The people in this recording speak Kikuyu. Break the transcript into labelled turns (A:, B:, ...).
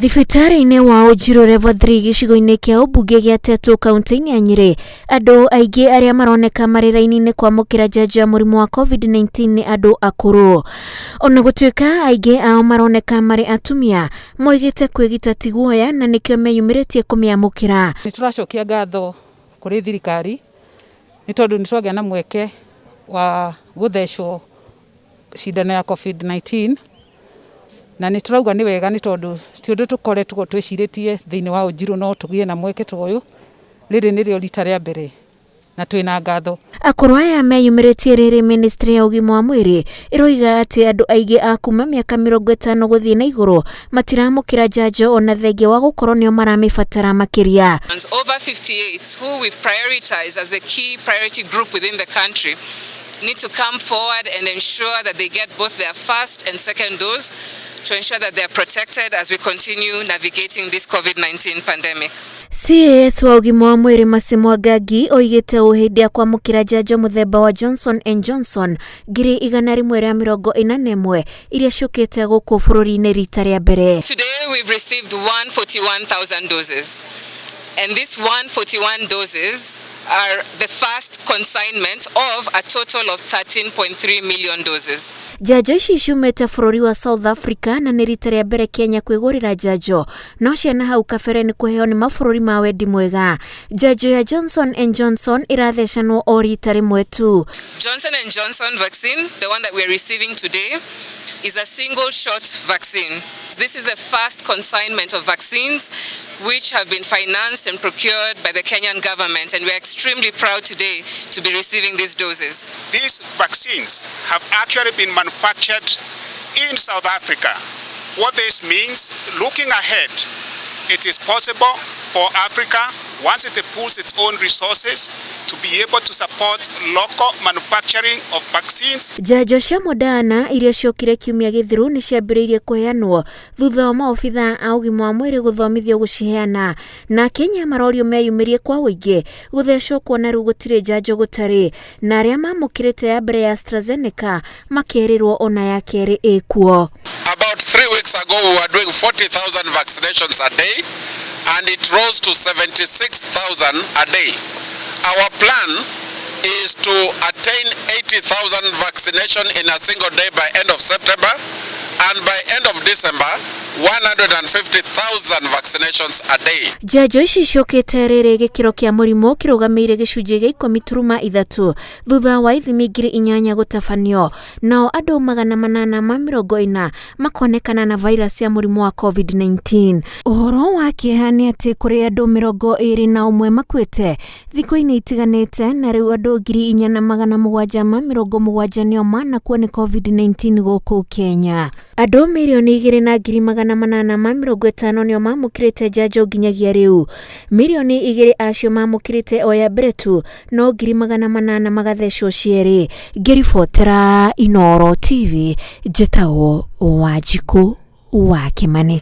A: Thibitarĩ-inĩ wa Ũnjirũ Level 3 gĩcigo-inĩ kĩa ũmbunge gĩa Tetu kaunti-inĩ ya Nyĩrĩ, andũ aingĩ arĩa maroneka marĩ raini-inĩ kwamũkĩra njanjo ya mũrimũ wa COVID-19 nĩ andũ akũrũ. Ona gũtuĩka aingĩ ao maroneka marĩ atumia, moigĩte kwĩgita ti guoya na nĩkĩo meyumĩrĩtie kũmĩamũkĩra.
B: Nĩ tũracokia ngatho kũrĩ thirikari nĩ tondũ nĩ twagĩa na mweke wa gũthecwo cindano ya COVID-19 na nĩ tũrauga nĩ wega nĩ tondũ ti ũndũ tũkoretwo twĩcirĩtie thĩinĩ wa Ũnjirũ no tũgĩe na mweke ta ũyũ, rĩrĩ nĩrĩo rita rĩa mbere na twĩna ngatho.
A: Akũrũ aya meyumĩrĩtie rĩrĩ ministry ya ũgima wa mwĩrĩ ĩroiga atĩ andũ aingĩ a kuma mĩaka 50 gũthiĩ na igũrũ matiramũkĩra njanjo ona thengia wa gũkorwo nĩo maramĩbatara makĩria.
C: Over 58 who we've prioritized as the key priority group within the country need to come forward and ensure that they get both their first and second dose to ensure that they are protected as we continue navigating this COVID-19 pandemic.
A: CAS wa ũgima wa mwĩrĩ Mercy Mwangangi oigĩte ũũ hĩndĩ ya kwamũkĩra njanjo mũthemba wa Johnson and Johnson 141,000 iria ciũkĩte gũkũ bũrũri-inĩ rita rĩa mbere.
C: Today we've received 141,000 doses. And these 141 doses are the first consignment of a total of 13.3 million doses.
A: Njanjo ici ciumĩte bũrũri wa South Africa na nĩ rita rĩa mbere Kenya kwĩgũrĩra njanjo, no ciana hau kabere nĩ kũheo nĩ mabũrũri ma wendi mwega. Njanjo ya Johnson and Johnson ĩrathecanwo o rita rĩmwe tu.
C: Johnson and Johnson vaccine, the one that we are receiving today, is a single shot vaccine. This is the first consignment of vaccines which have been financed and procured by the Kenyan government, and we are extremely proud today to be receiving these doses.
D: These vaccines have actually been manufactured in South Africa. What this means, looking ahead, it is possible for Africa, once it pools its own resources, to be able to support local manufacturing of vaccines.
A: Njanjo cia Moderna iria ciokire kiumia gĩthiru nĩ ciambĩrĩirie kũheanwo thutha wa maobithaa a ũgima wa mwĩrĩ gũthomithio gũciheana, na Kenya marorio meyumĩrie kwa ũingĩ gũthecwo kuona rĩu gũtirĩ njanjo gũtarĩ, na arĩa mamũkĩrĩte ya mbere ya AstraZeneca makerĩrwo ona ya kerĩ ĩkuo.
E: About 3 weeks ago, we were doing 40,000 vaccinations a day, and it rose to 76,000 a day. Our plan is to attain 80,000 vaccination in a single day by end of September, and by end of December, 150,000 vaccinations a day.
A: Njanjo ici ciũkĩte rĩrĩ gĩkĩro kĩa mũrimũ kĩrũgamĩire gĩcunjĩ gĩa 10.3 thutha wa ithimi 8,000 gũtabanio, nao andũ 840 makonekana na virus ya mũrimũ wa COVID-19. Ũhoro wa kĩeha nĩ atĩ kũrĩ andũ 21 makuĩte thikũ-inĩ itiganĩte, na rĩu andũ 4770 nĩo manakua nĩ COVID-19 gũkũ Kenya. Andũ 2,850,000 nĩo mamũkĩrĩte njanjo nginyagia rĩu. 2 mirioni acio mamũkĩrĩte o ya mbere tu, no 800,000 magathecwo cierĩ. Ngĩribotera Inooro TV, njĩtagwo Wanjikũ wa Kĩmani.